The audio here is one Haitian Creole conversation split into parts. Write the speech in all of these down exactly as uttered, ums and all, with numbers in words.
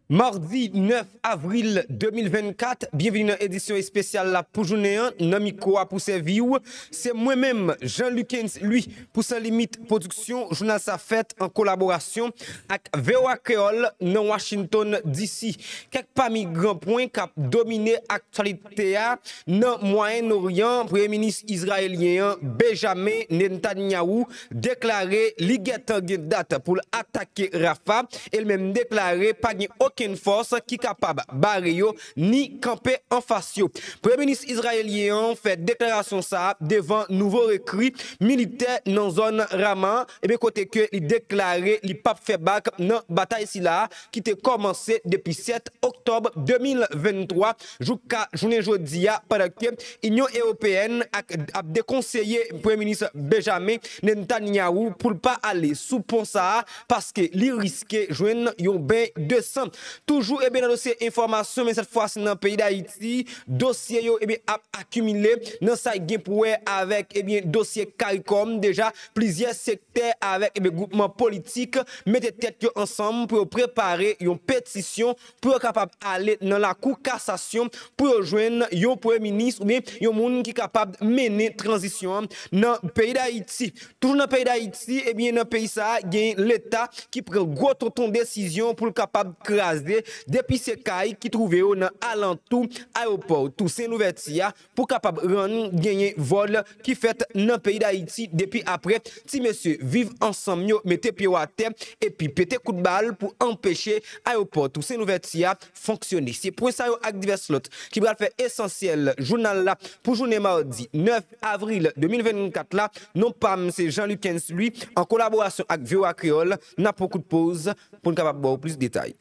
Madi nèf avril de mil vennkat, byenveni nan edisyon espesyal la pou jounen an. Nan mikwo a pou sèvi w, se mwen menm, Jean Lucens Louis, pou San Limit Pwodiksyon. Jounal sa fèt an kolaborasyon ak V O A Kreyòl nan Washington D C. Kèk pami gran pwen k ap domine aktyalite a nan Mwayen Oryan, Premye Minis izrayelyen an, Benjamin Netanyahu, deklare li gentan gen dat pou l atake Rafa, e l menm deklare pa gen okenn fòs ki kapab bare yo ni kanpe anfas yo. Premye Minis izrayelyen an fè deklarasyon sa a devan nouvo rekri militè nan zòn Rama, ebyen kote ke li deklare li p ap fè bak nan batay sila a ki te kòmanse depi sèt oktòb de mil venntwa jouka jounen jodi a, pandan ke Inyon Ewopeyèn ak, ap dekonseye Premye Minis Benjamin Netanyahu pou l pa ale sou pon sa a, paske li riske jwenn yon beny de san. Toujou, ebyen, nan dosye enfòmasyon, men sèt fwa si nan peyi Dayiti, dosye yo, ebyen, ap akimile nan sa ki gen pou wè avèk, ebyen, dosye CARICOM. Deja, plizyè sektè avèk, ebyen, gwoupman politik mete tèt yo ansanm pou yo prepare yon petisyon pou yo kapab ale nan lakou kasasyon pou yo jwenn yon premye minis oubyen yon moun ki kapab mennen tranzisyon an nan peyi Dayiti. Toujou nan peyi Dayiti, ebyen, nan peyi sa a, gen Leta ki pran gwo tonton desizyon pou l kapab kraze depi se kay ki twouve yo nan alantou ayewopò Tousen Louvèti a, pou kapab rann genyen vòl ki fèt nan peyi Dayiti depi apre ti mesye Viv Ansanm yo mete pye yo atè epi pete kout bal pou anpeche ayewopò Tousen Louvèti a fonksyone. Se pwen sa yo ak divès lòt ki pral fè esansyèl jounal la pou jounen madi nèf avril de mil vennkat la. Non pa m se Jean Lucens Louis, an kolaborasyon ak V O A Kreyòl, n ap pran kout poz pou n kapab ba w plis detay.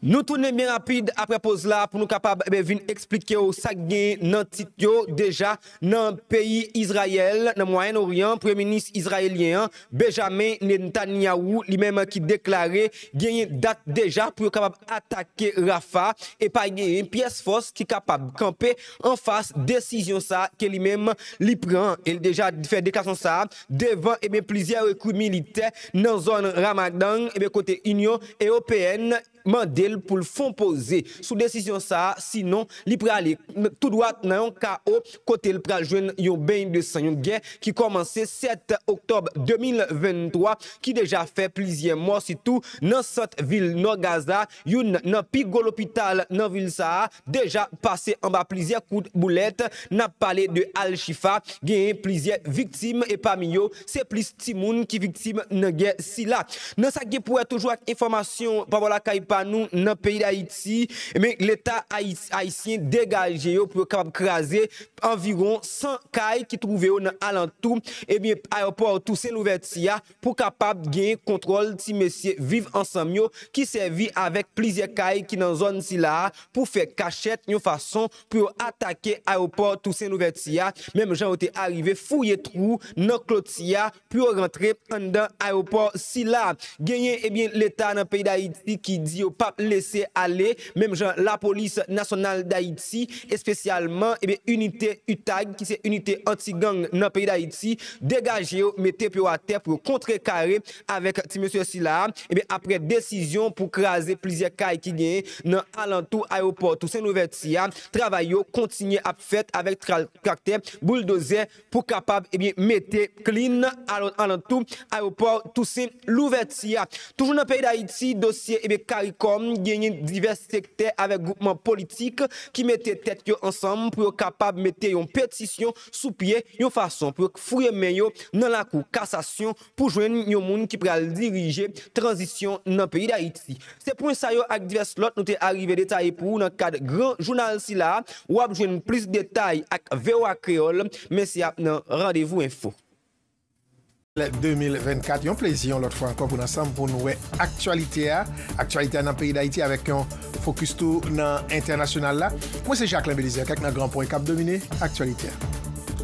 Nou tounen byen rapid apre poz la pou nou kapab, ebyen, vin eksplike w sa k gen nan tit yo. Deja, nan peyi Izrayèl, nan Mwayen Oryan, Premye Minis izrayelyen an, Benjamin Netanyahu, li menm ki deklare genyen dat deja pou yo kapab atake Rafa, e pa genyen pyès fòs ki kapab kanpe anfas desizyon sa a ke li menm li pran. E l deja fè deklarasyon sa a devan, ebyen, plizyè rekri militè nan zòn Ramadan, ebyen, kote Inyon Ewopeyèn mande l pou l fon poze sou desizyon sa a, sinon li prale tou dwat nan yon kawo kote l pral jwenn yon beny de san, yon gè ki kòmanse sèt oktòb de mil venntwa, ki deja fè plizyè mò, sitou nan sant vil nò Gaza, youn nan pi gwo lopital nan vil sa a, deja pase anba plizyè kout boulèt. N ap pale de Al Shifa, genyen plizyè viktim, e pami yo, se plis timoun ki viktim nan gè sila. Nan sa k gen pou wè toujou ak enfòmasyon pa bò lakay pa nou nan peyi Dayiti, men Leta ayis-, ayisyen degaje yo pou yo kapab kraze anviwon san kay ki twouve yo nan alantou, ebyen, ayewopò Tousen Louvèti a, pou kapab genyen kontwòl ti mesye Viv Ansanm yo ki sèvi avèk plizyè kay ki nan zòn sila a pou fè kachèt yon fason pou yo atake ayewopò Tousen Louvèti a, menm jan yo te arive fouye twou nan kloti a pou yo rantre anndan ayewopò sila. Genyen, ebyen, Leta nan peyi Dayiti ki di yo p ap lese ale, menm jan Lapolis Nasyonal Dayiti, espesyalman, ebyen, inite UTAG, ki se inite anti-gang nan peyi Dayiti, degaje yo, mete pye yo atè pou yo kontrekare avèk ti mesye sila a. Ebyen, apre desizyon pou kraze plizyè kay ki genyen nan alantou ayewopò Tousen Louvèti a, travay yo kontinye ap fèt avèk tra-, traktè, bouldozè, pou kapab, ebyen, mete klin alò-, alantou ayewopò Tousen Louvèti a. Toujou nan peyi Dayiti, dosye, ebyen, CARICOM, genyen divès sektè avèk gwoupman politik ki mete tèt yo ansanm pou yo kapab mete yon petisyon sou pye, yon fason pou yo fouye men yo nan lakou kasasyon pou jwenn yon moun ki pral dirije tranzisyon nan peyi Dayiti. Se pwen sa yo ak divès lòt nou te arive detaye pou ou nan kad gran jounal sila a. W ap jwenn plis detay ak V O A Kreyòl, men se ap nan Randevou Enfo. De mil vennkat, yon plezi yon lòt fwa ankò pou n ansanm pou n wè aktyalite a, aktyalite a nan peyi Dayiti avèk yon fokis tou nan entènasyonal la. Mwen se Jacquelin Belizaire, kèk nan gran pwen k ap domine aktyalite a.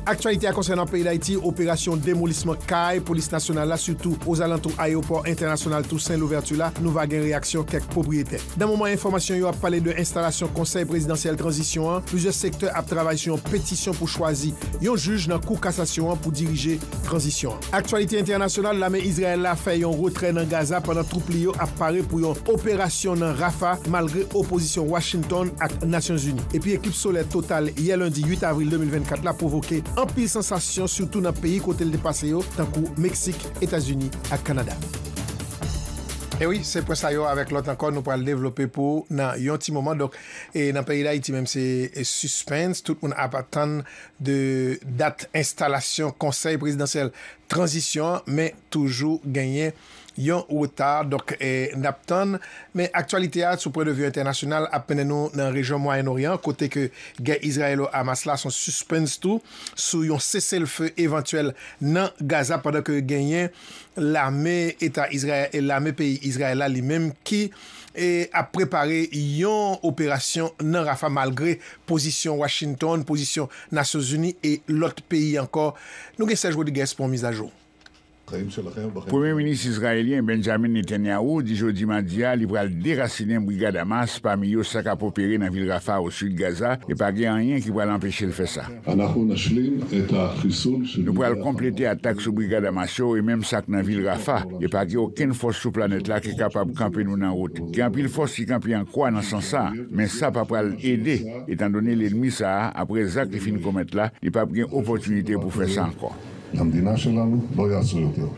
Aktyalite a konsènan peyi Dayiti, operasyon demolisman kay polis nasyonal la, sitou ozalantou ayewopò entènasyonal Toussaint Louverture la, nou va gen reyaksyon kèk pwopriyetè. Nan moman enfòmasyon yo ap pale de enstalasyon konsèy prezidansyèl tranzisyon an, plizyè sektè ap travay sou yon petisyon pou chwazi yon jij nan kou kasasyon an pou dirije tranzisyon an. Aktyalite entènasyonal, lame Izrayèl la fè yon retrè nan Gaza pandan twoup li yo ap pare pou yon operasyon nan Rafah malgre opozisyon Washington ak Nasyonzini. Epi ekip solè Total yè lendi uit avril de mil vennkat la pwovoke anpil sansasyon, sitou nan peyi kote l te pase yo, tankou Meksik, Etazini ak Kanada. E wi, se pwen sa yo avèk lòt ankò nou pral devlope pou ou nan yon ti moman. Donk, e nan peyi Dayiti menm, se, e, suspense. Tout moun ap atann de dat enstalasyon konsèy prezidansyèl tranzisyon an, men toujou genyen yon reta. Donk, e, n ap tann. Men aktyalite a, sou pwen de vi entènasyonal, ap mennen nou nan rejyon Mwayen Oryan, kote ke gè Izrayelo-Hamas la, se yon suspense tou sou yon seselfe evantyèl nan Gaza, pandan ke genyen lame Eta Izrayèl, e lame peyi Izrayèl la li menm ki, e, ap prepare yon operasyon nan Rafah malgre pozisyon Washington, pozisyon Nasyonzini e lòt peyi ankò. Nou gen Serge Rodriguez pou yon mizajou. Premye minis izrayelyen Benjamin Netanyahu di jodi madi a li pral derasinen brigad Hamas, pami yo sa k ap opere nan vil Rafah o sid Gaza, e pa gen anyen ki pral anpeche l fè sa. Nou pral konplete atak sou brigad Hamas yo e menm sa k nan vil Rafah, e pa gen okenn fòs sou planèt la ki kapab kanpe nou nan wout. Gen anpil fòs ki kanpe an kwa nan sans sa a, men sa pa pral ede, etandone lènmi sa a, apre zak li fin komèt la, li p ap gen opòtinite pou fè sa ankò.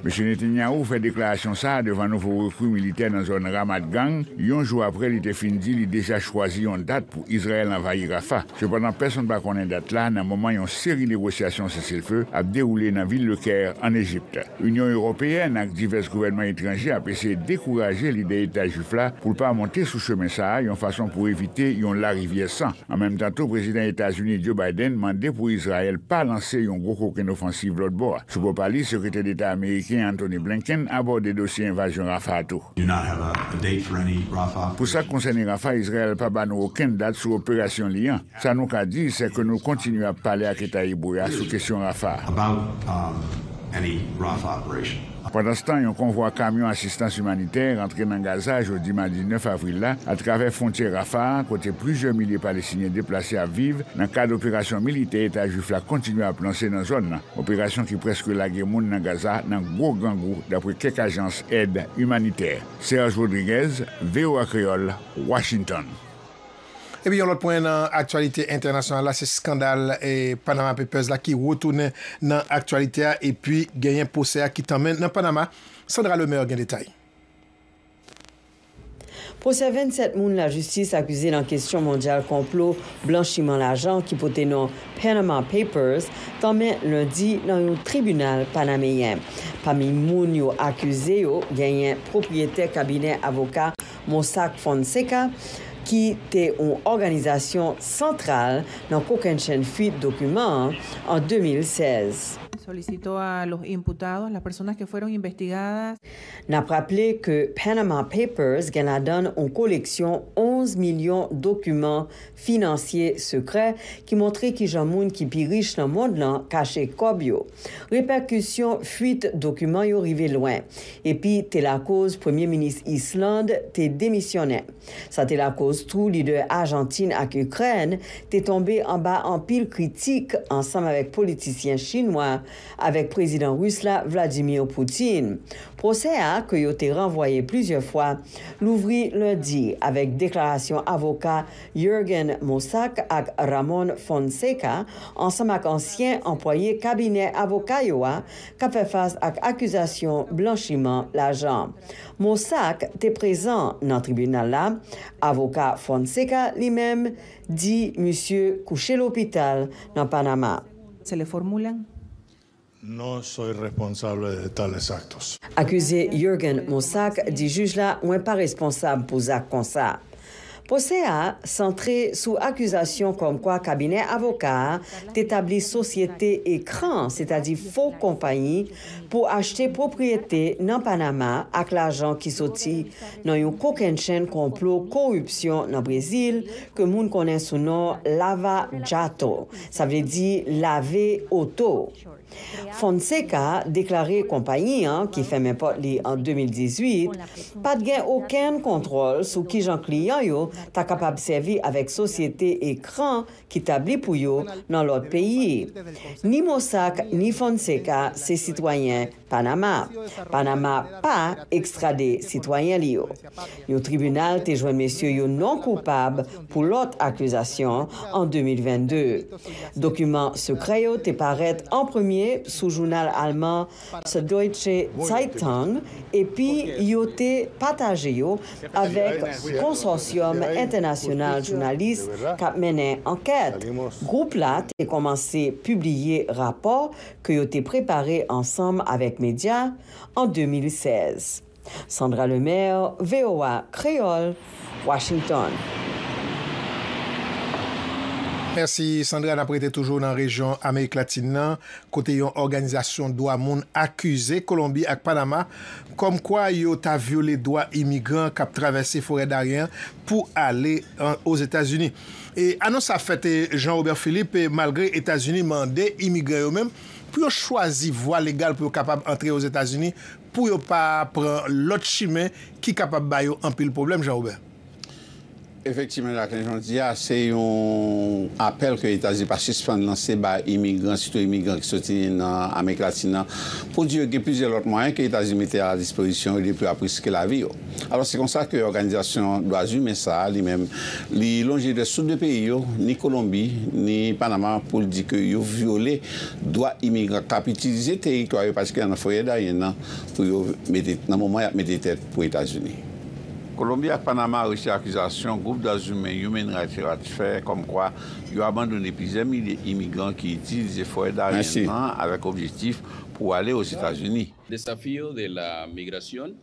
Mesye Netanyahu fè deklarasyon sa a devan nouvo rekri militè nan zòn Ramat Gan, yon jou apre li te fin di li deja chwazi yon dat pou Izrayèl anvayi Rafah. Sepandan, pèsonn pa konnen dat la nan moman yon seri negosyasyon seselfe ap dewoule nan vil Le Caire, ann Ejipt. Inyon Ewopeyèn ak divès gouvènman etranje ap eseye dekouraje lidè Eta Jwif la pou l pa monte sou chemen sa a, yon fason pou evite yon larivyè san. An menm tan tou, Prezidan Etazini Joe Biden mande pou Izrayèl pa lanse yon gwo kokenn ofansiv lòt bò a. Sou bò pa li, Sekretè Deta ameriken Antony Blinken abòde dosye envazyon Rafah a tou. Pou sa k konsène Rafah, Izrayèl pa ba nou okenn dat sou operasyon li an. Sa nou ka di, se ke nou kontinye ap pale ak Eta Ebre a sou kesyon Rafah a. Pandanstan, yon konvwa kamyon asistans imanitè rantre nan Gaza jodi madi nèf avril la atravè fwontyè Rafah a, kote plizyè milye Palestinyen deplase ap viv nan kad operasyon militè Eta Jwif la kontinye ap lanse nan zòn nan, operasyon ki prèske lage moun nan Gaza nan gwo grangou, dapre kèk ajans èd imanitè. Serge Rodriguez, V O A Kreyòl, Washington. Epi yon lòt pwen nan aktyalite entènasyonal la, se eskandal, e, Panama Papers la ki retounen nan aktyalite a, epi genyen pwosè a ki tanmen nan Panama. Sandra Lemaire gen detay. Pwosè vennsèt moun lajistis akize nan kesyon mondyal konplo blanchiman lajan ki pote non Panama Papers tanmen lendi nan yon tribinal panameyen. Pami moun yo akize yo, genyen pwopriyetè kabinè avoka Mossack Fonseca, ki te yon òganizasyon santral nan kokennchenn fuit dokiman an an de mil sèz. Solicitó a los imputados, las personas que fueron investigadas. N ap raple ke Panama Papers gen ladan l yon koleksyon onz milyon dokiman finansye sekrè ki montre kijan moun ki pi rich nan mond lan kache kòb yo. Repèkisyon fuit dokiman yo rive lwen, epi te lakoz Premye Minis Island te demisyonnen. Sa te lakoz tou lidè Ajantin ak Ikrèn te tonbe anba anpil kritik ansanm avèk politisyen chinwa avèk prezidan ris la Vladimir Putin. Pwosè a, ke yo te ranvwaye plizyè fwa, louvri lendi avèk deklarasyon avoka Jürgen Mossack ak Ramon Fonseca ansanm ak ansyen anplwaye kabinè avoka yo a k ap fè fas ak akizasyon blanchiman lajan. Mossack te prezan nan tribinal la. Avoka Fonseca, li menm, di misye kouche lopital nan Panama. Se le formulan. No soy responsable de tales actos. Akize Jürgen Mossack di jij la, mwen pa responsab pou zak konsa. Pwosè a santre sou akizasyon kòmkwa kabinè avoka a te tabli sosyete ekran, sètadi fo konpayi, pou achte pwopriyete nan Panama ak lajan ki soti nan yon kokennchenn konplo koripsyon nan Brezil ke moun konnen sou non Lava Jato, sa vle di lave oto. Fonseca deklare konpayi an, ki fèmen pòt li an de mil dizuit, pa t gen okenn kontwòl sou kijan kliyan yo ta kapab sèvi avèk sosyete ekran ki tabli pou yo nan lòt peyi. Ni Mossack ni Fonseca se sitwayen Panama. Panama pa ekstrade sitwayen li yo. Yon tribinal te jwenn mesye yo non koupab pou lòt akizasyon an de mil vennde. Dokiman sekrè yo te parèt an premye sou jounal alman Süddeutsche Zeitung, epi yo te pataje yo avèk konsòsyòm entènasyonal jounalis k ap mennen ankèt. Gwoup la te kòmanse pibliye rapò ke yo te prepare ansanm avèk medya an de mil sèz. Sandra Lemaire, V O A Kreyòl, Washington. Mèsi, Sandra. N ap rete toujou nan rejyon Amerik Latin nan, kote yon òganizasyon dwa moun akize Kolonbi ak Panama kòmkwa yo ta vyole dwa imigran k ap travèse forè Darien an pou ale an, Ozetazini. E anons sa fèt, e, Jean Robert Philippe, e, malgre Etazini mande imigran yo menm pou yo chwazi vwa legal pou yo kapab antre Ozetazini, pou yo pa pran lòt chimen ki kapab ba yo anpil pwoblèm, Jean Robert. Efektivman, Jacqueline, jan w di a, se yon apèl ke Etazini pa sispann lanse bay imigran, sitou imigran ki soti nan Amerik Latin nan, pou di yo gen plizyè lòt mwayen ke Etazini mete a dispozisyon yo depi yo ap riske lavi yo. Alò, se konsa ke òganizasyon dwa imen sa a, li menm, li lonje dwèt sou de peyi yo, ni Kolonbi, ni Panama, pou l di ke yo vyole dwa imigran k ap itilize teritwa yo, patikilyèman nan forè Darien nan, pou yo mete, nan moman y ap mete tèt pou Etazini. Kolonbi ak Panama rejte akizasyon gwoup dwa imen Human Rights Watch fè kòmkwa yo abandone plizyè milye imigran ki itilize forè Darien nan avèk objektif pou ale Ozetazini. Desafío de la migración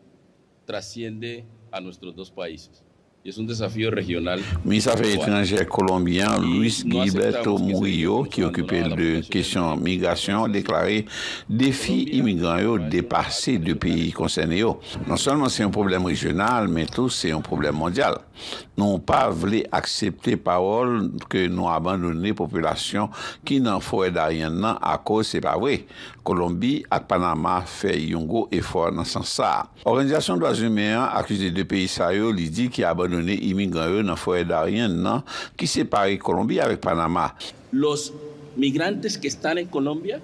trasciende a nuestros dos países. Y es un desafío regional. Minis Afè Etranjè Kolonbyen an, Luis Gilberto Murillo, ki okipe l de kesyon migrasyon, deklare defi imigran yo depase de peyi konsène yo. Non sèlman se yon pwoblèm rejyonal, men tou se yon pwoblèm mondyal. Nou pa vle aksepte pawòl ke nou abandone popilasyon ki nan forè Darien nan akoz se pa vre. Kolonbi ak Panama fè yon gwo efò nan sans sa a. Òganizasyon dwa imen an akize de peyi sa yo li di ki abandone imigran yo nan forè Darien nan ki separe Kolonbi avèk Panama. Los migrantes que están en Colombia,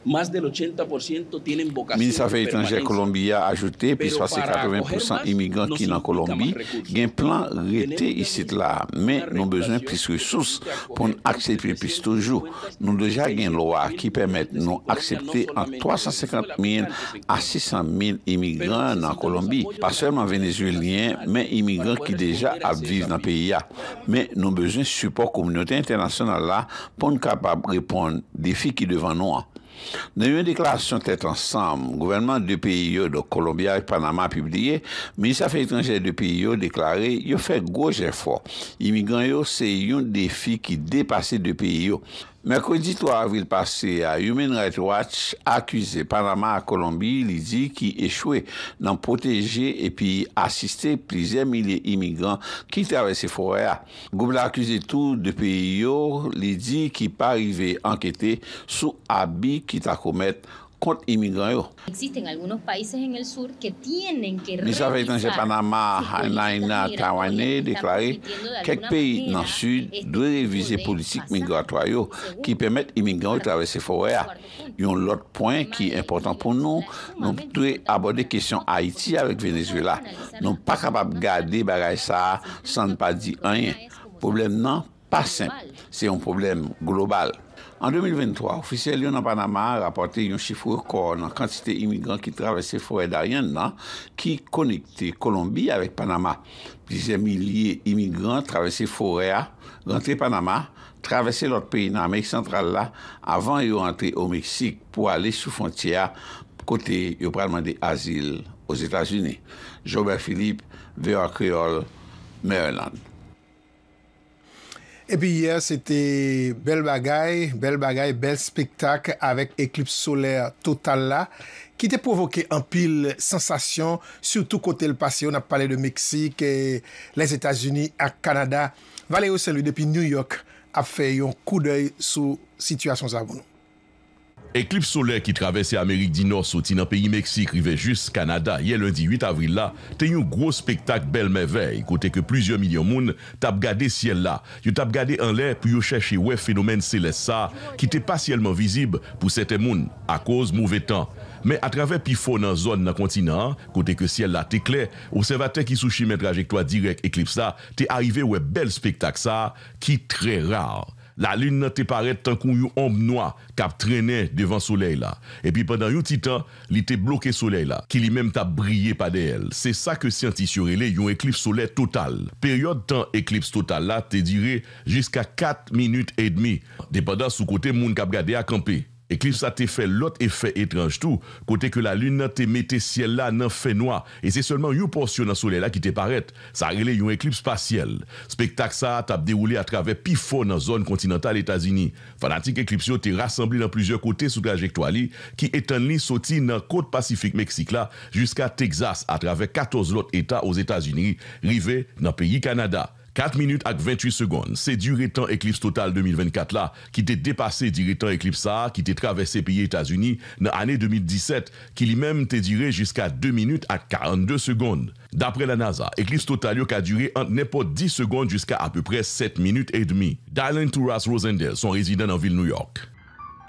más del ochenta por ciento tienen vocación. Minis Afè Etranjè Kolonbi a ajoute plis pase katreven pousan imigran ki nan Kolonbi gen plan rete isit la, men nou bezwen plis resous pou n aksepte plis toujou. Nou deja gen lwa ki pèmèt nou aksepte ant twa san senkant mil a sis san mil imigran nan Kolonbi, pa sèlman Venezuelyen, men imigran ki deja ap viv nan peyi a. Men nou bezwen sipò kominote entènasyonal la pou n kapab reponn defi ki devan nou an. Nan yon deklarasyon tèt ansanm, gouvènman de peyi yo, donk Kolonbi ak Panama, pibliye, minis afè etranjè de peyi yo deklare yo fè gwo jèfò. Imigran yo se yon defi ki depase de peyi yo. Mèkredi twa avril pase a, Human Rights Watch akize Panama ak Kolonbi li di ki echwe nan pwoteje epi asiste plizyè milye imigran ki travèse forè a. Gwoup la akize tou de peyi yo li di ki pa rive ankete sou abi ki ta komèt kont imigran yo. Existen algunos países en el sur que tienen que Minis Afè Etranjè Panama, Hanaina Tawane, deklare kèk peyi nan Sid dwe revize politik migratwa yo ki pèmèt imigran yo travèse forè a. Yon lòt pwen ki enpòtan pou nou, nou dwe abòde kesyon Ayiti avèk Venezuela. Nou pa kapab gade bagay sa a san n pa di anyen. Pwoblèm nan pa senp, se yon pwoblèm global. An de mil venntwa, ofisyèl yo nan Panama rapòte yon chif rekò nan kantite imigran ki travèse forè Darien nan ki konekte Kolonbi avèk Panama. Plizyè milye imigran travèse forè a, rantre Panama, travèse lòt peyi nan Amerik Santral la avan yo antre o Meksik pou ale sou fwontyè a kote yo pral mande azil Ozetazini. Jobert Philippe, V O A Kreyòl, Maryland. Epi yè, se te bèl bagay, bèl bagay, bèl spektak avèk eklips solè total la, ki te pwovoke anpil sansasyon, sitou kote l pase yo, n ap pale de Meksik, eh, Lèzetazini ak Kanada. Valerio Saint Louis depi New York ap fè yon koudèy sou sitiyasyon sa pou nou. Eklips solè ki travèse Amerik di Nò soti nan peyi Meksik rive jis Kanada yè lendi uit avril la te yon gwo spektak bèl mèvèy kote ke plizyè milyon moun t ap gade syèl la. Yo t ap gade anlè pou yo chèche wè fenomèn selès sa a ki te pasyèlman vizib pou sèten moun akoz move tan. Men atravè pifò nan zòn nan kontinan an, kote ke syèl la te klè, obsèvatè ki sou chimen trajektwa dirèk eklips la te arive wè bèl spektak sa a ki trè ra. Lalin nan te parèt tankou yon onb nwa k ap trennen devan Solèy la. Epi pandan yon ti tan, li te bloke Solèy la, ki li menm t ap briye pa dèyè l. Se sa ke syantis yo rele yon eklips solè total. Peryòd tan eklips total la te dire jiska kat minit edmi, depandan sou kote moun k ap gade a kanpe. Eklips la te fè lòt efè etranj tou, kote ke lalin nan te mete syèl la nan fènwa, e se sèlman yon pòsyon nan Solèy la ki te parèt. Sa rele yon eklips pasyèl. Spektak sa a t ap dewoule atravè pifò nan zòn kontinantal Etazini. Fanatik eklips yo te rasanble nan plizyè kote sou trajektwa li, ki etann li soti nan kot Pasifik Meksik la jiska Tegzas atravè katòz lòt eta Ozetazini, rive nan peyi Kanada. Kat minit ak venntuit segonn, se dire tan eklips total de mil vennkat la, ki te depase dire tan eklips sa a ki te travèse peyi Etazini nan ane de mil disèt, ki li menm te dire jiska de minit ak karannde segonn. Daprè la NASA, eklips total yo ka dire ant nenpòt dis segonn jiska apeprè sèt minit edmi. Dylan Turas Rosendale se yon rezidan nan vil New York.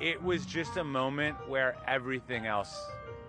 It was just a moment where everything else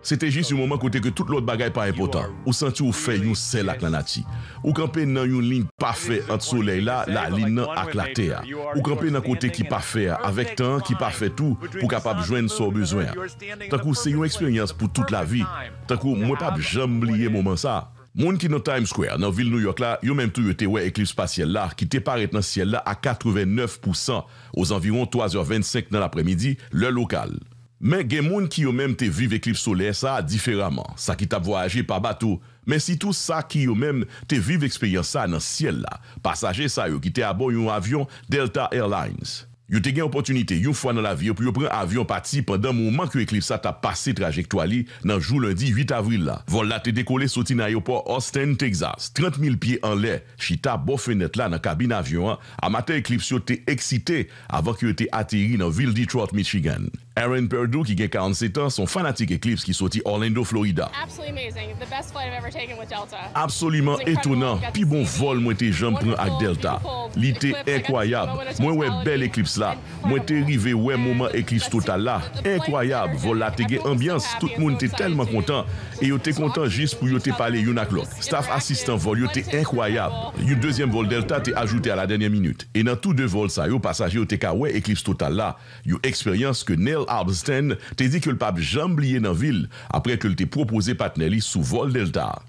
Se te jis yon moman kote ke tout lòt bagay pa enpòtan. Ou santi w fè yon sèl ak lanati. Ou kanpe nan yon liy pafè ant solèy la, lalin nan ak latè a. Ou kanpe nan kote ki pafè a, avèk tan an ki pafè tou, pou w kapab jwenn sa w bezwen an. Tankou se yon eksperyans pou tout lavi. Tankou mwen p ap janm bliye moman sa a. Moun ki nan Times Square, nan vil New York la, yo menm tou yo te wè eklips pasyèl la, ki te parèt nan syèl la a katrevennnèf pousan, ozanviwon twazè vennsenk nan laprèmidi, lè lokal. Men gen moun ki yo menm te viv eklips solè sa a diferaman, sa ki t ap vwayaje pa bato, men sitou sa ki yo menm te viv eksperyans sa a nan syèl la, pasaje sa yo ki te abò yon avyon Delta Airlines. Yo te gen opòtinite yon fwa nan lavi yo pou yo pran avyon pati pandan moman ke eklips sa t ap pase trajektwa li nan jou lendi uit avril la. Vòl la te dekole soti nan ayewopò Austin, Texas, trant mil pye anlè, chita bò fenèt la nan kabin avyon an, amatè eklips yo te eksite avan ke yo te ateri nan vil Detroit, Michigan. Aaron Perdue, ki gen karannsèt an, se yon fanatik eklips ki soti Orlando, Florida. Absolutely amazing. The best flight I've ever taken with Delta. Absoliman etonan, pi bon vòl mwen te janm pran ak Delta. Li te enkwayab. Mwen wè bèl eklips la. Mwen te rive wè moman eklips total la. Enkwayab, vòl la te gen anbyans, tout moun te tèlman kontan, e yo te kontan jis pou yo te pale youn ak lòt. Staf asistan vòl yo te enkwayab. Yon dezyèm vòl Delta te ajoute a la dènyè minit. E nan tou de vòl sa yo, pasaje yo te ka wè eklips total la. Yon eksperyans ke Neil Halberstam te di ke l p ap janm bliye nan vi l, apre ke l te pwopoze patnè li sou vòl Delta a.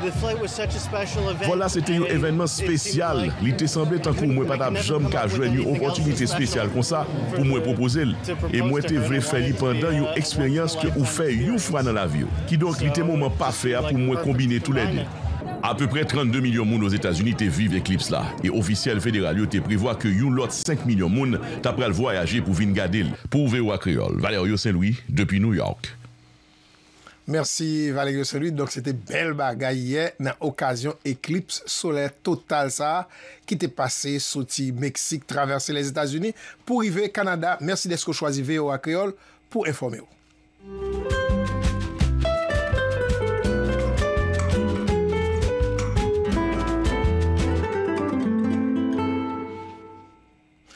Vòl la se te yon evènman espesyal. Li te sanble tankou mwen pa t ap janm ka jwenn yon opòtinite espesyal konsa pou mwen pwopoze l. E mwen te vle fè li pandan yon eksperyans ke ou fè yon fwa nan lavi w. Kidonk, li te moman pafè a pou mwen konbine toulède. Apeprè trannde milyon moun Ozetazini te viv eklips la, e ofisyèl federal yo te prevwa ke yon lòt senk milyon moun ta pral vwayaje pou vin gade l. Pou V O A Kreyòl, Valerio Saint Louis, depi New York. Mèsi, Valerio Saint Louis. Donk, se te bèl bagay yè nan okazyon eklips solè total sa a ki te pase soti Meksik, travèse Lèzetazini pou rive Kanada. Mèsi dèske w chwazi V O A Kreyòl pou enfòme w.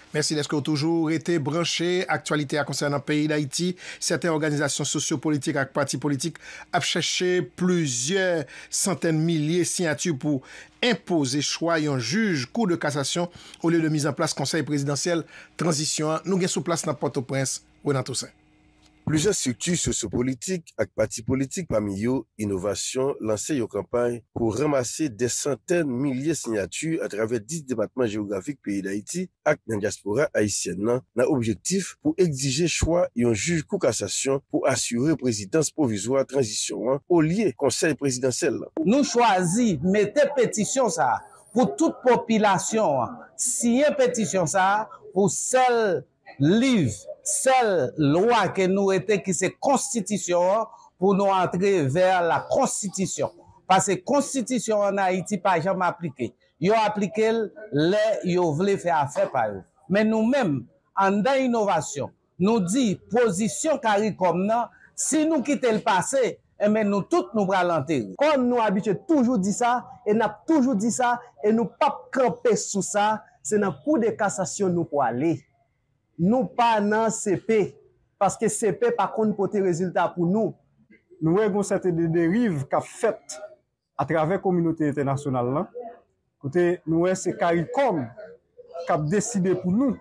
Mèsi dèske w toujou rete branche. Aktyalite a konsènan peyi Dayiti, sèten òganizasyon sosyopolitik ak pati politik ap chèche plizyè santèn milye siyati pou enpoze chwa yon jij Kou de Kasasyon olye de mizanplas Konsèy Prezidansyèl Tranzisyon an. Nou gen sou plas nan Pòtoprens, Renan Toussaint. Plizyè estrikti sosyopolitik ak pati politik, pami yo Inovasyon, lanse yon kanpay pou ranmase dè santèn milye siyati atravè dis depatman jewografik peyi Dayiti ak nan dyaspora ayisyèn nan, nan objektif pou egzije chwa yon jij kou kasasyon pou asire prezidans pwovizwa tranzisyon an olye konsèy prezidansyèl lan. Nou chwazi mete petisyon sa a pou tout popilasyon an siyen petisyon sa a pou sèl liv, sèl lwa ke nou rete ki se konstitisyon an pou nou antre vè la konstitisyon. Paske konstitisyon ann Ayiti pa janm aplike. Yo aplike l lè yo vle fè afè pa yo. Men nou menm, anndan Inovasyon, nou di pozisyon CARICOM nan, si nou kite l pase, enben nou tout nou pral antere. Kòm nou abitye toujou di sa, e n ap toujou di sa, e nou p ap kanpe sou sa, se nan kou de kasasyon nou pwale. Nou pa nan C P, paske C P pa konn pote rezilta pou nou. Nou wè gen yon sèten de deriv k ap fèt atravè kominote entènasyonal lan, kote nou wè se CARICOM k ap deside pou nou,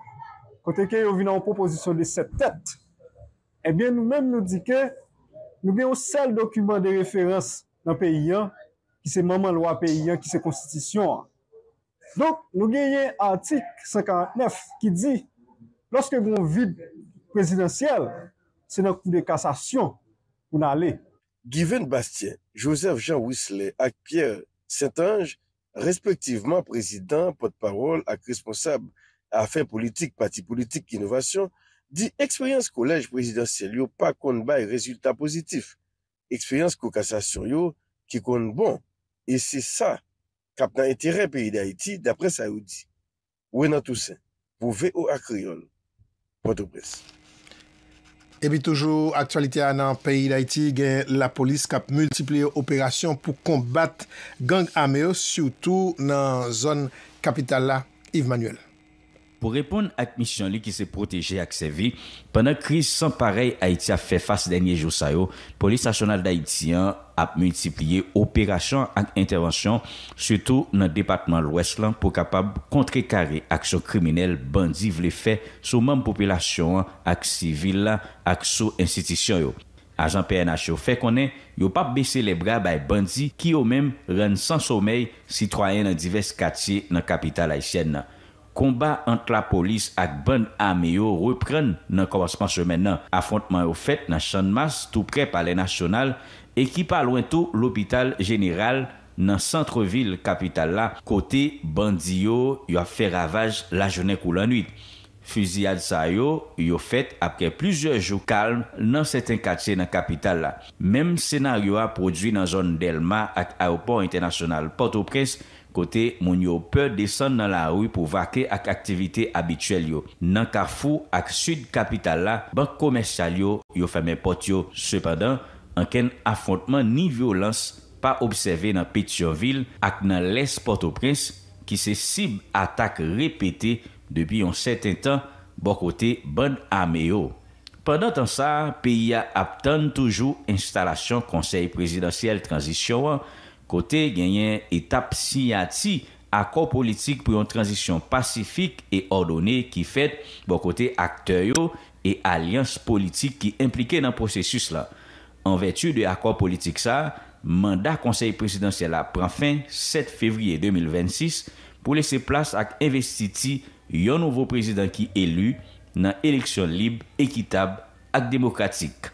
kote ke yo vin ak yon pwopozisyon de sèt tèt. Ebyen, nou menm nou di ke nou gen yon sèl dokiman de referans nan peyi an, ki se manman lwa peyi an, ki se konstitisyon an. Donk, nou genyen atik san karant nèf ki di, lòske gen yon vid prezidansyèl, se nan kou de kasasyon pou n ale. Givens Bastien, Joseph Jean Wisley ak Pierre Saintange, respektivman prezidan, pòtpawòl ak responsab afè politik pati politik Inovasyon, di eksperyans kolèj prezidansyèl yo pa konn bay rezilta pozitif. Eksperyans kou kasasyon yo ki konn bon, e se sa k ap nan enterè peyi Dayiti, daprè sa yo di. Renan Toussaint, pou V O A Kreyòl, Pòtoprens. Epi toujou aktyalite a nan peyi Dayiti, gen lapolis k ap miltipliye operasyon pou konbat gang ame yo, sitou nan zòn kapital la, Yves Manuel. Pou reponn ak misyon li ki se pwoteje ak sèvi, pandan kriz san parèy Ayiti ap fè fas dènye jou sa yo, Polis Nasyonal Dayiti an ap miltipliye operasyon ak entèvansyon, sitou nan depatman Lwès lan, pou kapab kontrekare aksyon kriminèl bandi vle fè sou manm popilasyon an ak sivil la ak sou enstitisyon yo. Ajan P N H yo fè konnen yo p ap bese lèbra bay bandi ki yo menm rann san somèy sitwayen nan divès katye nan kapital ayisyèn nan. Konba ant lapolis ak bann ame yo reprann nan kòmansman semèn nan. Afwontman yo fèt nan Channmas, toupre Palè Nasyonal, e ki pa lwen tou Lopital Jeneral nan sant vil kapital la, kote bandi yo, yo ap fè ravaj lajounen kou lannwit. Fiziyad sa yo, yo fèt apre plizyè jou kalm nan sèten katye nan kapital la. Menm senaryo a pwodui nan zòn Dèlma ak Ayewopò Entènasyonal Pòtoprens, kote moun yo pè desann nan lari pou vake ak aktivite abityèl yo. Nan Kafou ak sid kapital la, bank komèsyal yo, yo fèmen pòt yo. Sepandan, ankenn afwontman ni vyolans pa obsève nan Petyonvil ak nan lès Pòtoprens, ki se sib atak repete depi yon sèten tan bò kote bann ame yo. Pandan tan sa a, peyi a ap tann toujou enstalasyon Konsèy Prezidansyèl Tranzisyon an, kote genyen etap siyati akò politik pou yon tranzisyon pasifik e òdone ki fèt bò kote aktè yo e alyans politik ki enplike nan pwosesis la. An vèti de akò politik sa a, manda Konsèy Prezidansyèl la pran fen sèt fevriye de mil vennsis pou lese plas ak envestiti yon nouvo prezidan ki eli nan eleksyon lib, ekitab ak demokratik.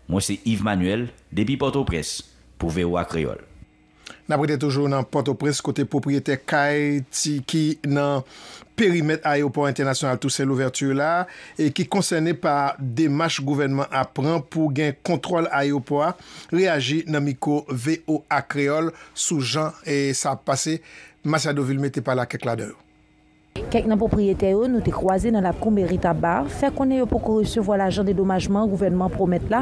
Mwen se Yves Manuel, depi Pòtoprens, pou V O A Kreyòl. N ap rete toujou nan Pòtoprens, kote pwopriyetè kay ti ki nan perimèt Ayewopò Entènasyonal Toussaint Louverture la, e ki konsène pa demach gouvènman ap pran pou gen kontwòl ayewopò a, reyaji nan mikwo V O A Kreyòl sou jan, e, sa ap pase. Masiado Vilmé te pale ak kèk ladan yo. Kèk nan pwopriyetè yo nou te kwaze nan lakou meri Taba fè konnen yo poko resevwa lajan dedomajman gouvènman pwomèt la,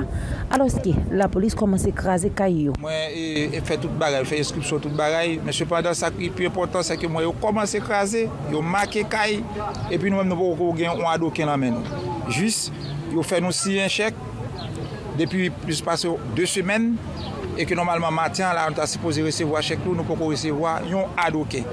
alòske lapolis kòmanse kraze kay yo. Mwen, e, e fè tout bagay, fè enskripsyon tout bagay, men sepandan sa ki pi enpòtan, se ke mwen yo kòmanse kraze, yo make kay, epi nou menm nou poko gen yon adoken nan men nou. Jis, yo fè nou siyen chèk, depi plis pase de semèn, e ke nòmalman maten an la, nou ta sipoze resevwa chèk nou, nou poko resevwa yon adoken.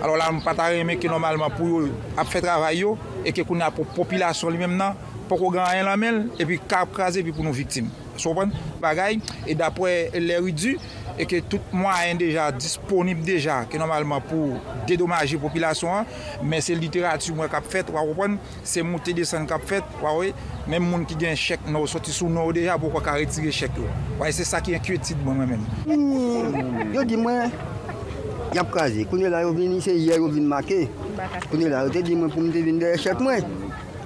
Alò la, nou pa ta renmen ke nòmalman pou yo ap fè travay yo, e ke kounye a pou popilasyon li menm nan, Poko gen anyen nan men l, epi ka ap kraze, epi pou nou viktim. Sa w konprann? Bagay, e daprè Larry Di, e ke tout mwayen deja disponib deja, ke nòmalman pou dedomaje popilasyon an, men se literati mwen k ap fèt, w a konprann, se moute desann k ap fèt, w a wè, menm moun ki gen chèk non yo soti sou non yo deja, poko ka retire chèk yo. W a, se sa ki enkyetid mwen, mwen menm. Hmm, yo di mwen, y ap kraze. Kounye la, yo vini, se yè yo vin make. Kounye la, yo te di mwen pou m te vin dèyè chèk mwen.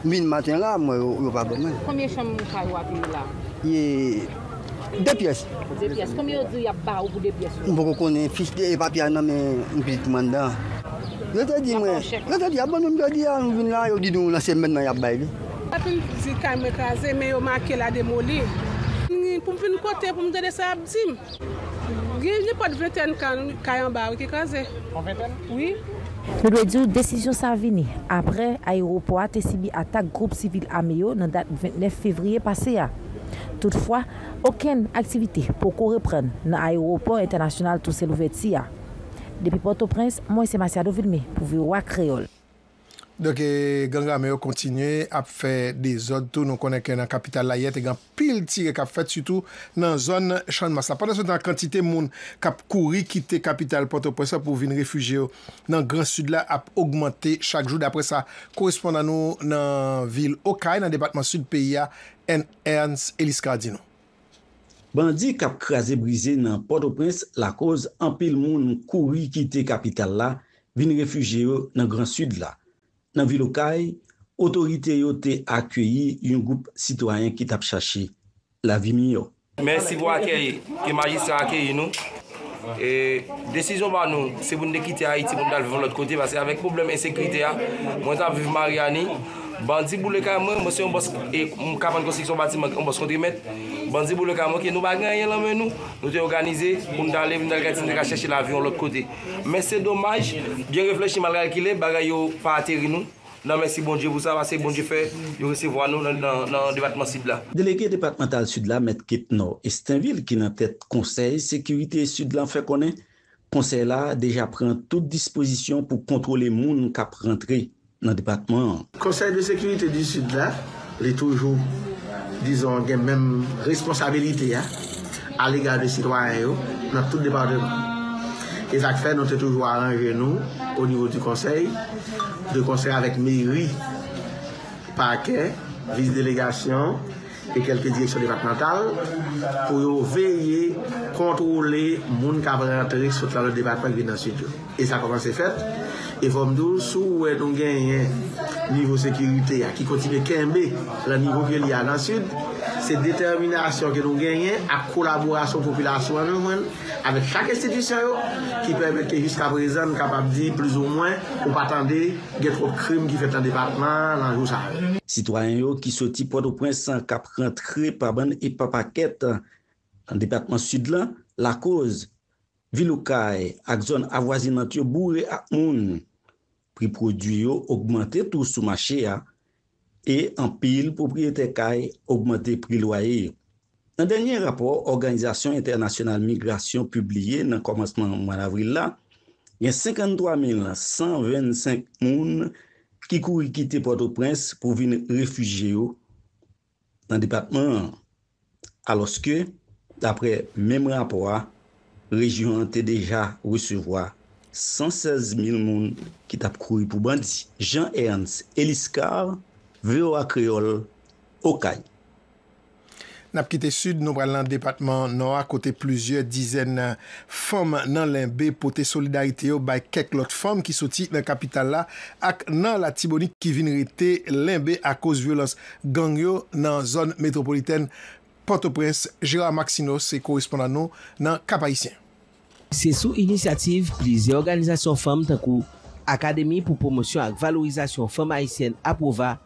M vin maten la, mwen, yo, yo pa ban mwen. Konbyen chanm kay w ap ye la? Ye de pyès. De pyès. Konbyen yo di y ap ba ou pou de pyès yo? M poko konnen, fich de papye a nan men yon pitit mwen anndan. Yo te di mwen, yo te di, y ap ban nou jodi a, nou vin la, yo di nou nan semèn nan y ap bay li. Yo fin di kay mwen kraze, men yo make la demoli. Pou m vin kote, pou m tande sa y ap di m. Gen nenpòt ventèn kay, kay anba wi ki kraze. Yon ventèn? Wi. Nou dwe di w desizyon sa a vini apre ayewopò a te sibi atak gwoup sivil ame yo nan dat vennèf fevriye pase a. Toutfwa, okenn aktivite poko reprann nan ayewopò entènasyonal Toussaint Louverture a. Depi Pòtoprens, mwen se Masiado Vilmé pou V O A Kreyòl. Donk, e, gang ame yo kontinye ap fè dezòd tou. Nou konnen ke nan kapital la, yè te gen anpil tire k ap fèt, sitou nan zòn Channmas la. Pandansetan, kantite moun k ap kouri kite kapital Pòtoprens la pou vin refijye yo nan Gran Sid la ap ogmante chak jou, daprè sa korespondan nou nan vil Okay, nan depatman Sid peyi a, N. Ernst Eliscar di nou. Bandi k ap kraze brize nan Pòtoprens lakoz anpil moun kouri kite kapital la vin refijye yo nan Gran Sid la. Nan vil Okay, otorite yo te akeyi yon gwoup sitwayen ki t ap chache lavi miyò. Mèsi pou akèy ke majistra akeyi nou. E desizyon pa nou, se pou n te kite Ayiti pou n t al viv yon lòt kote, paske avèk pwoblèm ensekirite a, mwen t ap viv Maryani, bandi boule kay mwen, mwen se yon bòs, e m ka vann konstriksyon batiman, yon bòs kontremèt, bandi boule kay mwen, ke nou pa gen anyen nan men nou, nou te òganize pou n t ale, pou n t al gade si n te ka chèche lavi yon lòt kote. Men se domaj, byen reflechi, malkalkile, bagay yo pa ateri nou. N a mèsi Bondye pou sa, paske Bondye fè yo resevwa nou nan, nan, nan depatman Sid la. Delege depatmantal Sid la, Mèt Ketnor Estinvil, ki nan tèt Konsèy Sekirite Sid la, fè konnen konsèy la deja pran tout dispozisyon pou kontwole moun k ap rantre nan depatman an. Conseil de sécurité du Sud la, li toujou, dizon, gen menm responsabilite a, alega de sitwayen yo nan tout depatman. E sa k fè nou te toujou aranje nou o nivo di konsèy, de konsè avèk meri, pakè, vis delegasyon e kèlke direksyon depatmantal pou yo veye, kontwole moun k ap rantre sot nan lòt depatman ki vin nan Sid yo. E sa kòmanse fèt. E fò m di w, si w wè nou genyen nivo sekirite a ki kontinye kenbe lan nivo ke li a nan Sid, se detèminasyon ke nou genyen ak kolaborasyon popilasyon an nou jwenn avèk chak enstitisyon yo ki pèmèt ke jiskaprezan n kapab di plizoumwen ou pa tande gen twòp krim ki fèt nan depatman an nan jou sa yo. Sitwayen yo ki soti Pòtoprens k ap rantre pa bann e pa pakèt nan depatman Sid la, lakoz vil Okay ak zòn avwazinant yo boure ak moun. Pri pwodui yo ogmante tou sou mache a, e anpil pwopriyetè kay ogmante pri lwaye yo. Nan dènye rapò Òganizasyon Entènasyonal Migrasyon pibliye nan kòmansman mwa davril la, gen senkanntwa mil san vennsenk moun ki kouri kite Pòtoprens pou vin refijye yo nan depatman an, alòske, daprè menm rapò a, rejyon an te deja resevwa san sèz mil moun ki t ap kouri pou bandi. Jean Ernst Eliscar, V O A Kreyòl, Okay. N ap kite Sid, nou pral nan depatman Nò a, kote plizyè dizèn fanm nan Lenbe pote solidarite yo bay kèk lòt fanm ki soti nan kapital la ak nan Latibonit ki vin rete Lenbe akoz vyolans gang yo nan zòn metwopolitèn Pòtoprens. Gérard Maxineau se korespondan nou nan Kap Ayisyen. Se sou inisyativ plizyè òganizasyon fanm tankou Akademi pou Pwomosyon ak Valorizasyon Fanm Ayisyèn, APROVA,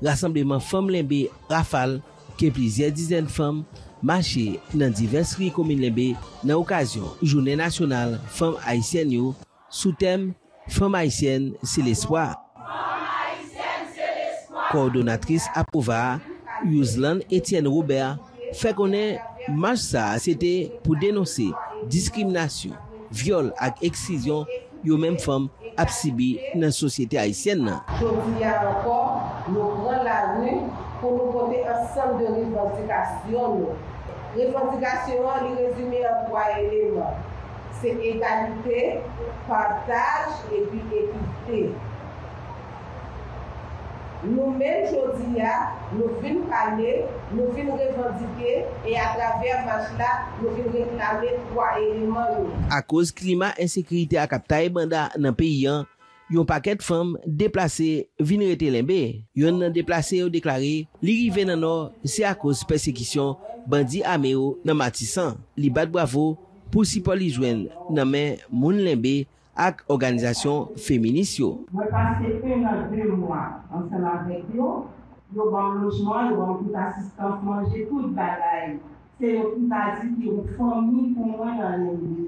Rasanbleman Fanm Lenbe, RAFAL, ke plizyè dizèn fanm mache nan divès ri komin Lenbe nan okazyon Jounen Nasyonal Fanm Ayisyèn yo sou tèm Fanm Ayisyèn, se lespwa. Kòdonatris APROVA a, Youzlan Etienne Robert, fè konnen mach sa a se te pou denonse diskriminasyon, vyòl ak eksklizyon yo menm fanm ap sibi nan sosyete ayisyèn nan. Jodi a ankò, nou pran lari pou nou Ansanm de revandikasyon nou. Revandikasyon an, li rezime an twa eleman. Se egalite, pataj, epi ekite. Nou menm jodi a, nou vin pale, nou vin revandike, e atravè mach la, nou vin reklame twa eleman yo. Akoz klima ensekirite a k ap taye banda nan peyi an, yon pakèt fanm deplase vin rete Lenbe. Yonn nan deplase yo deklare li rive nan Nò se akoz pèsekisyon bandi ame yo nan Matisan. Li bat bravo pou sipò li jwenn nan men moun Lenbe ak òganizasyon feminis yo. Mwen pase enn a de mwa ansanm avèk yo. Yo ban m lojman, yo ban m tout asistans, manje, tout bagay. Se yo ki ta di ki yon fanmi pou mwen nan Lenbe.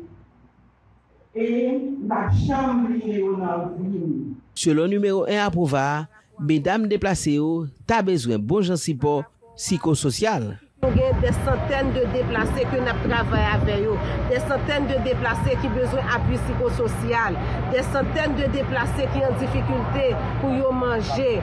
E m p ap janm bliye yo nan vi m. Selon nimewo en Apwouva a, medam deplase yo ta bezwen bon jan sipò sikososyal. Nou gen dè santèn de deplase ke n ap travay avè yo, dè santèn de deplase ki bezwen apui sikososyal, dè santèn de deplase ki an difikilte pou yo manje,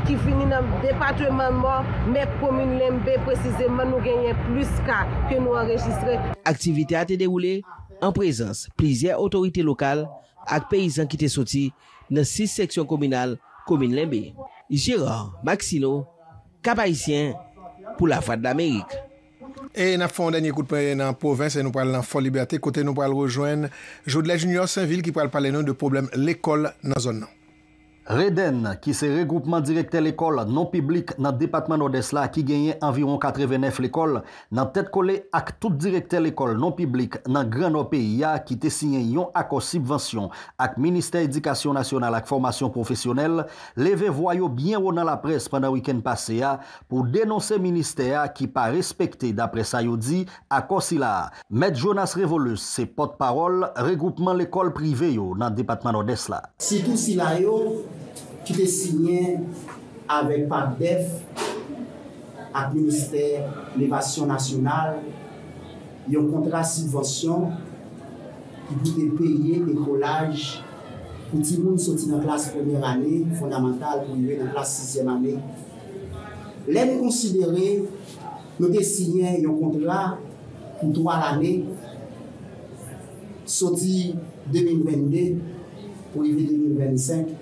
ki vini nan depatman Nò, men komin Lenbe presizeman, nou genyen plis ka ke nou anrejistre. Aktivite a te dewoule an prezans plizyè otorite lokal ak peyizan ki te soti nan sis seksyon kominal komin Lenbe. Gérard Maxineau, Cap Haïtien, pou Lavwadlamerik. E n ap fè yon dènye kout pwen nan pwovens e nou pral nan Fò Libète, kote nou pral rejwenn Jodlè Junior Sainvil ki pral pale nou de pwoblèm lekòl nan zòn nan. Reden, ki se regwoupman direktè lekòl non piblik nan depatman Nòdès la, ki genyen anviwon katrevennèf lekòl, nan tèt kole ak tout direktè lekòl non piblik nan Gran Nò peyi a, ki te siyen yon akò sibvansyon ak Ministè Edikasyon Nasyonal ak Fòmasyon Pwofesyonèl, leve vwa yo byen wo nan laprès pandan wikenn pase a pou denonse ministè a ki pa respekte, daprè sa yo di, akò sila a. Mèt Jonas Revolus se pòtpawòl regwoupman lekòl prive yo nan depatman Nòdès la. Sitou sila yo ki te siyen avèk PAPDEF ak Ministè Levasyon Nasyonal yon kontra sibvansyon ki pou te peye ekolaj pou timoun soti nan klas premyè ane fondamantal pou rive nan klas sizyèm ane. Lè n konsidere nou te siyen yon kontra pou twa lane, soti de mil vennde pou rive de mil vennsenk.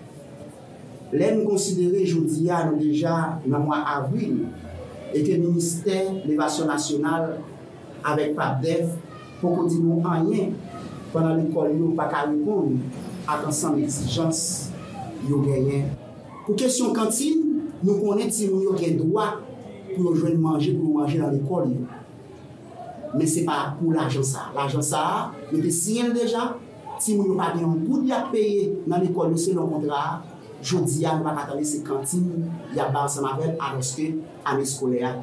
Lè n konsidere jodi a nou deja nan mwa avril e ke Ministè Levasyon Nasyonal avèk PAPDEF poko di nou anyen pandan lekòl yo pa ka reponn ak ansanm egzijans yo genyen. Pou kesyon kantin, nou konnen timoun yo gen dwa pou yo jwenn manje, pou yo manje nan lekòl yo. Men se pa pou lajan sa a. Lajan sa a, nou te siyen l deja. Timoun yo pa gen yon goud y ap peye nan lekòl yo selon kontra a. Jodi a, nou pa ka tande se kantin y ap bay ansanm avè l, alòske ane eskolè a,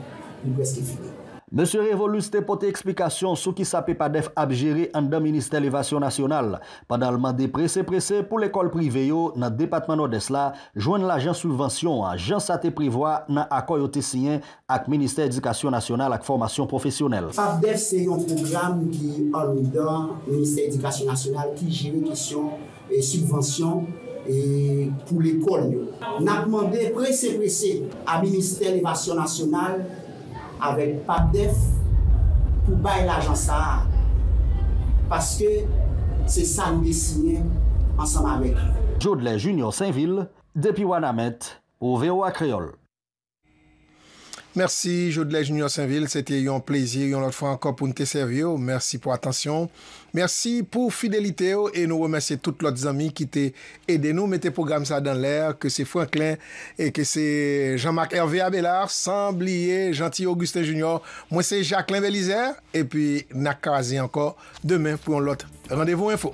li prèske fini. Mesye Revolus te pote eksplikasyon sou kisa PEPADEF ap jere anndan Ministè Levasyon Nasyonal, pandan l mande prese prese pou lekòl prive yo nan depatman Nòdès la jwenn lajan sibvansyon an, jan sa te prevwa nan akò yo te siyen ak Ministè Edikasyon Nasyonal ak Fòmasyon Pwofesyonèl. PAPDEF se yon pwogram ki anndan Ministè Edikasyon Nasyonal ki jere kesyon, e, sibvansyon, e, pou lekòl yo. N ap mande prese prese a Ministè Levasyon Nasyonal avèk PAPDEF pou bay lajan sa a, paske se sa nou te siyen ansanm avèk yo. Jodlè Junior Sainvil, depi Wanament, pou V O A Kreyòl. Mèsi, Jodlè Junior Sainvil. Se te yon plezi, yon lòt fwa ankò, pou n te sèvi w. Mèsi pou atansyon w. Mèsi pou fidelite w. E nou remèsye tout lòt zanmi ki te ede nou mete pwogram sa a dan lè, ke se Franklin, e ke se Jean-Marc Hervé Abelard, san bliye Jeanty Augustin Junior. Mwen se Jacquelin Belizaire, epi n a kwaze ankò demen pou yon lòt Randevou Enfo.